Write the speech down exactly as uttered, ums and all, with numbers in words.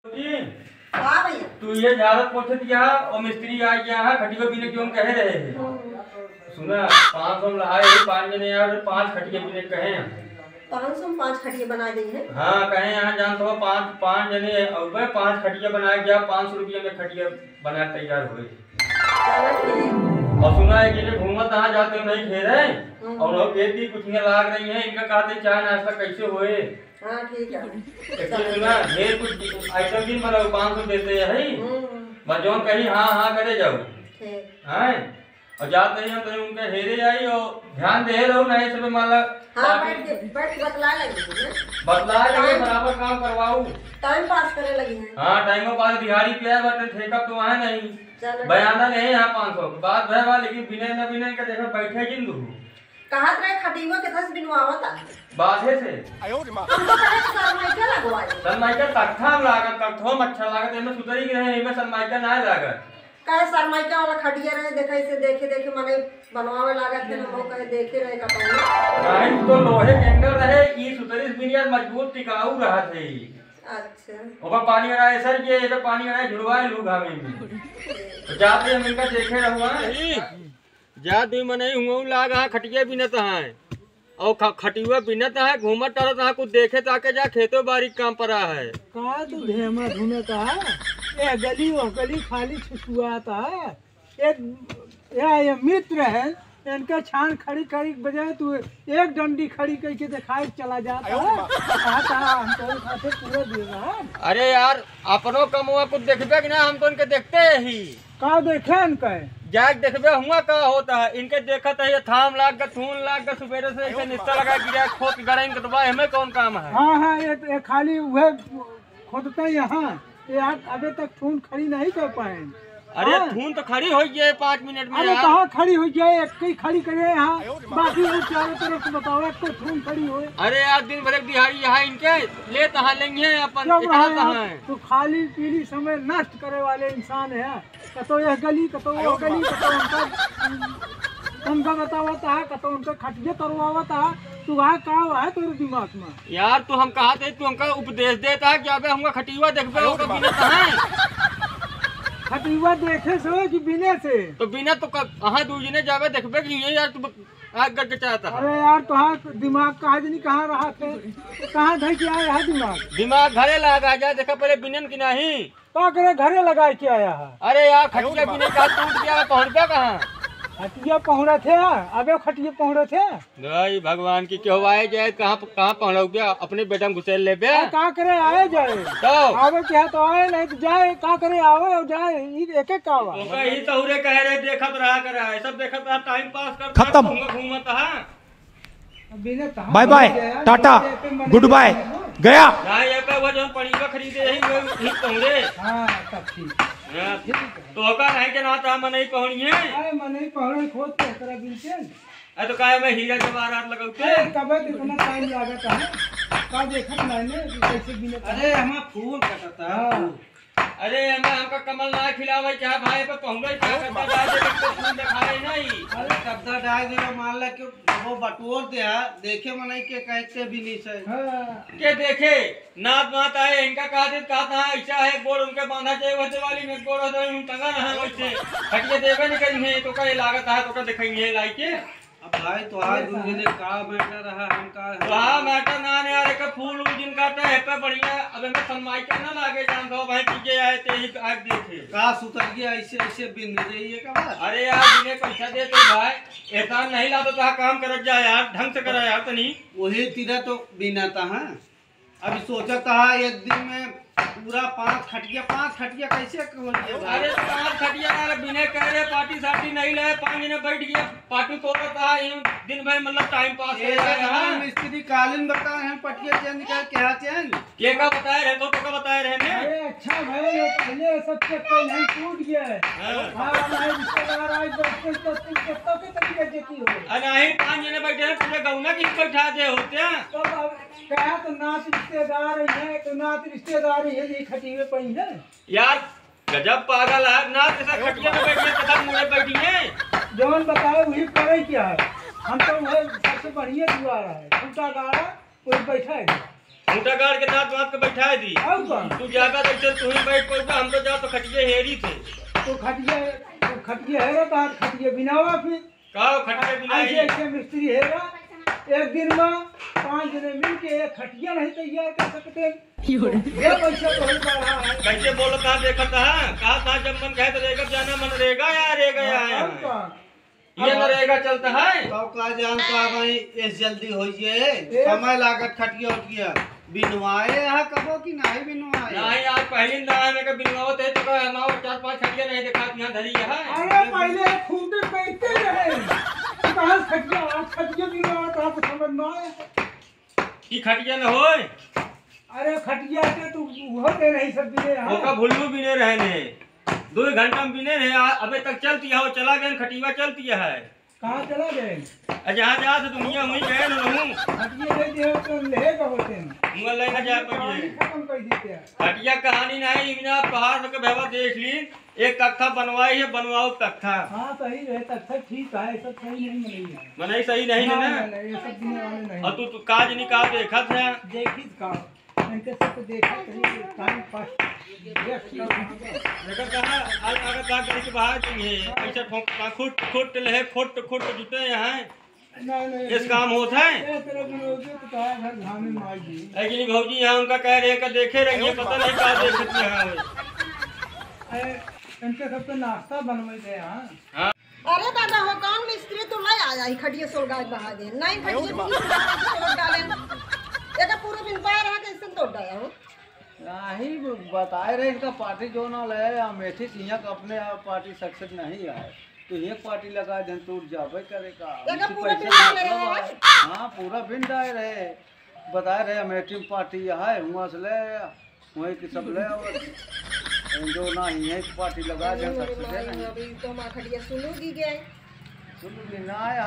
जी, हाँ भैया। तू ये झाड़त पोछत गया और मिस्त्री आ गया है, खटिया बिने क्यों कहे रहे हैं? हम्म। सुना, पाँच सौ में लहाए ही, पाँच जने यार, पाँच खटिया बिने कहे हैं। पाँच सौ में पाँच खटिया बना दी है? हाँ, कहे यहाँ जान तो पाँच, पाँच जने अउबे, पाँच खटिया बना गया, पाँच सौ रुपया में खटिया बना तैयार हुए। चलो ठीक। और सुना है कि ये घूमत कहाँ जाते हो, नहीं खेले? हम्म। और लोग एक भी कुछ नहीं लाग रही है, इनका कहते चाय नाश्ता कैसे हुए? हाँ, ठीक है। एक चीज सुना, ढेर कुछ आइटम दिन बनाओ, पाँच सौ देते हैं, है? हम्म। बस जौन कहीं हाँ, हाँ करे जाओ। ठीक। हैं? और जाते ही हम तो उनका हेरे आई और ध्यान दे रहो, नहीं सब मान ला हाँ, पार्टी बैठ के, बैठ के बतलाए लगी है। बतलाए लगे, हाँ। बराबर काम करवाऊ। टाइम पास करे लगी है। हाँ, टाइम पास दिहाड़ी पे है, बट ठेका तो वहाँ नहीं। चलो। बयाना नहीं यहाँ पाँच सौ। बात भय बा, लेकिन बिने न बिने के देखो, बैठे जिन दू। कहत रहे खटियो के थस बिनवावत आ। बाधे से। हम तो कहे शर्माइका लगवाई। शर्माइका तख्ता हम लागत, तख्तो हम अच्छा लागत, एमे सुतरी के रहे, एमे शर्माइका ना लागत। कहे शर्माइका वाला खटिया रहे, देखे से देखे देखे मने बनवावे लागत है, हम कहे देखे रहे का पानी। नहीं तो लोहे के एंगल रहे, ई सुतरी से बिनिया मजबूत टिकाऊ रहत है ई। अच्छा। ओकर पानी अड़ाए सर के, एकर पानी अड़ाए झुड़वाए लू घामे में। तो जाते हम इनका देखे रहुआ। जा दुई मनई हुआ लाग हा, खटिया बिनत है। और ख-, खटिया बिनत है, घूमत टहरत है, कुछ देखे ताके जा, खेतो बारी के काम परा है। का तू धेमा धुनत है? ए गली, ओ गली खाली छुछुआत है। एक, या, ये मित्र है, इनके छान खड़ी, खड़ी के बजाय तू एक डंडी खड़ी करके दिखाए चला जाता है। कहा था, हम तो खाते पूरा दे रहा है। अरे यार, अपनो कमवा कुछ देखबे कि ना, हम तो इनके देखते ही। का देखे इनके? जाके देखबे हुआ का होता है। इनके देखत है, ये थाम लाग के, थून लाग के, सुबेरे से ऐसे निस्सा लगा गिरा, खोद गड़ा इनके तो बा, हमें कौन काम है? हाँ, हाँ, ये, ये खाली वह खोदता यहाँ, ये आज अबे तक थून खड़ी नहीं कर पाए। अरे हाँ। थून तो खड़ी हो गई है पाँच मिनट में अरे यार। कहाँ खड़ी हो गई है? एक ही खड़ी करे यहाँ, बाकी वो चारों तरफ से बताओ, एक तो थून खड़ी हो। अरे यार दिन भर एक दिहाड़ी यहाँ इनके ले तहाँ लेंगे अपन क्या इतना बात है तहाँ यार? है। तू खाली पीली समय नष्ट करे वाले इंसान है। कतो यह गली, कतो वो गली, कतो उनका, उनका बतावत है, कतो उनका खटिया तरवावत है। तू वहाँ का है तोरे दिमाग में? यार, तू हम कहा थे, तू हमका उपदेश देता है कि अबे हमका खटिया देखबे, अरे ओकर बाप। बिने कहाँ है? खटिया देखे से हो कि बिने से? तो बिने तो क-, कहाँ दू जने जाबे देखबे कि ये यार, तू ब-, आग करके चाहता है। अरे यार, तोहार दिमाग कहाँ जनी कहाँ रहा थे? कहाँ धई के आया है दिमाग? दिमाग घरे लगा जा, देखा पहले बिनन की नहीं। का करे घरे लगाए के आया है? अरे यार, खटिया बिने का टूट गया, पहुँचबे कहाँ? खटिया पहुँचत है, अबे खटिया पहुँचत है। भाई भगवान की केहू आए जाए, कहाँ, कहाँ पहुँचबे? अपने बेटा में घुसेल लेबे। आ, का करे आए जाए? तो? आवे के है तो आए, नहीं तो जाए, का करे आवे और जाए, ई एक एक का बा। ओका ही तहुरे कहे रहे, देखत रहा करे, सब देखत रहा, टाइम पास करता खत्म। घूमत, घूमत, हाँ। Bye bye, tata, goodbye, गया। ना, ये पे वो जौन पड़ीबा खरीदे ही, वो ही पहुँचे। हाँ, तब ठीक। हाँ, ठीक है। तो ओका नहीं के ना तो हम नहीं पहुँचिए। अरे, मन नहीं पहुँचे, खोद के एकरा बिनते। अरे, तो काहे में हीरा जवाहरात लगौते? अरे, तबे तो इतना टाइम लागत है। का देखत नहीं ने, कैसे बिनत है? अरे, हमार फोन कटता है। हाँ। अरे, एमे हमका कमल ना खिलावे, क्या भाई पे पहुँचे, क्या करता, जा दे, हमको खून दिखावे नहीं। अरे, कद्दा डाल दे, मान ला कि वो बटोर दे, हाँ, देखे मनई के कहते भी नहीं सही। हाँ। के देखे, नात मात आए, इनका कहा दे, कहा था, ऐसा है, गोड़ उनके बांधा जाए, वैसे वाली में गोड़ होता है, हम टंगा रहा वैसे। हटिए देवे नहीं कहीं है, तो का ये लागत है, तो का दिखाई है, लाई के। अब भाई, तोहार अरे दूर साहब। जने का मैटर रहा, हम का तो हाँ, मैटर ना, ना यार, एक फूल उल जिन काटे है पे बढ़िया। अब एमे सनमाइका ना लागे, जान दो भाई, पीछे आए ते ही आग देखे। का सुतरिया ऐसे, ऐसे बिन रही है का बात? अरे यार, बिने पैसा दे तो भाई, एहसान नहीं ला तो कहा काम करत जा यार, ढंग से करा यार तनी। वही तीरा तो बिना था, हाँ। अभी सोचत हा एक दिन में पूरा पाँच खटिया, पाँच खटिया कैसे हो गया भाई? अरे पाँच खटिया यार, बिने कह रहे पार्टी सार्टी नहीं लाए, पाँच जने बैठ गए, पार्टी तोड़त हा, यूं दिन भर मतलब टाइम पास ए, कर रहा है। हमारे मिस्त्री कालीन बता रहे हैं, पटिया चेंज कर, क्या चेंज? के का बताए रहे, तो का बताए रहे ने? अरे अच्छा भाई, ये पहले सब चेक कर, नहीं टूट गया है। हाँ। हाँ, हमारे रिश्तेदार आज बैठते हैं, तो तुम कितना के तरीके से की हो? अरे नहीं, पाँच जने बैठे हैं, पूरे गौना की बैठा दे होते हैं। तब अब कहा तो नात रिश्तेदार है, तो नात रिश्तेदार है, ये खटिए पे ही है। यार, गजब पागल है, नात ऐसा खटिया पे बैठिए, पता मुड़े बैठिए। जौन बताए वही करे क्या है? हम तो वह सबसे बढ़िया दुआरा है, खूंटा गाड़ा, कोई बैठा है। खूंटा गाड़ के दांत बांध के बैठाए दी। और का? तू जागा तो चल, तू ही बैठ पउबा, हम तो जा तो खटिया हेरी थे। तो खटिया, तो खटिया हेरा तो आज खटिया बिनावा फिर। का हो खटिया बिनाई? ऐसे, ऐसे मिस्त्री हेरा, एक दिन में पांच जने मिल के एक खटिया नहीं तैयार कर सकते। ये पैसा तो ही बढ़ा है। कैसे बोलत है, देखत है? कहा था जब मन कहे तो रेगा जाना, मन रेगा या रेगा हाँ, या और है। का? ये अब नरेगा चलता है। तब का जानता भाई, इस जल्दी होइए, ए? समय लागत खटिया उठिया। बिनवाए यहाँ कबो कि नहीं बिनवाए? नहीं, आज पहली दिन आया, मैं कहा बिनवावत है तो कहा हमारे चार पांच खटिया नहीं दिखात यहाँ धरी है। अरे पहले खूंटे बैठते रहे, कहाँ खटिया, आज खटिया बिनवावत है तो समझ में आए। ई खटिया न होय। अरे खटिया के तू उहो दे नहीं सब बिने रहा। ओका भुल्लू बिने रहने। दो घंटा में बिने रहे, आ, अबे तक चलती है, वो चला गए, खटिया चलती है। कहाँ चला गए? आ, जहाँ जात दुनिया वहीं गए न रहूं। खटिया दे दे तो ले का होते हैं। मुँह ले ना जा पाइए। कहानी खत्म कर देते हैं। खटिया कहानी नहीं, इतना पहाड़ के भैया देख ली। एक तख्ता बनवाई है, बनवाओ तख्ता। हाँ, सही रहे, तख्ता ठीक है, सब सही नहीं मनई है। मनई सही नहीं ना, ना? ना, ना, ये सब दुनिया वाले नहीं। और तू, तू काज नहीं काज देखत है। देखित का, इनके सब तो देखत है, time pass, व्यस्त का। देखत है, आज अगर का करी के बाहर गई है, पैसा ठोंक, खुट, खुट ले, खुट, खुट जुटे यहाँ। नहीं, नहीं, इस काम होत है? ए, तेरा विनोद जी तो कहा घर धामी माई जी। लेकिन भौजी यहाँ उनका कह रहे का देखे रहिए, पता नहीं का देखत यहाँ है। ए, इनके सब तो नाश्ता बनवे थे यहाँ। हाँ। अरे दादा हो, कौन मिस्त्री तू ले आया? ई खटिया सोलगाय बहा दे। नहीं खटिया तोड़ डाले। एका पूरे दिन बाहर आके ऐसे तोड़ डाला हो। नहीं, बताए रहे इनका पार्टी जो ना ले, अमेठी सिंह का अपने आप पार्टी success नहीं आए, तो एक पार्टी लगा दें तो जाबे करे का। देखा, इनसे पूरा पैसा बिल डाले मतलब रहे। आए। हाँ, पूरा बिल डाले रहे, बताए रहे अमेठी में पार्टी है, हुआ से ले, वहीं के सब ले आवत। जो ना ही एक पार्टी लगा दें, अरे success माई, नहीं। अभी तो हमारा खटिया सुनोगी गए। सुनोगी ना आए,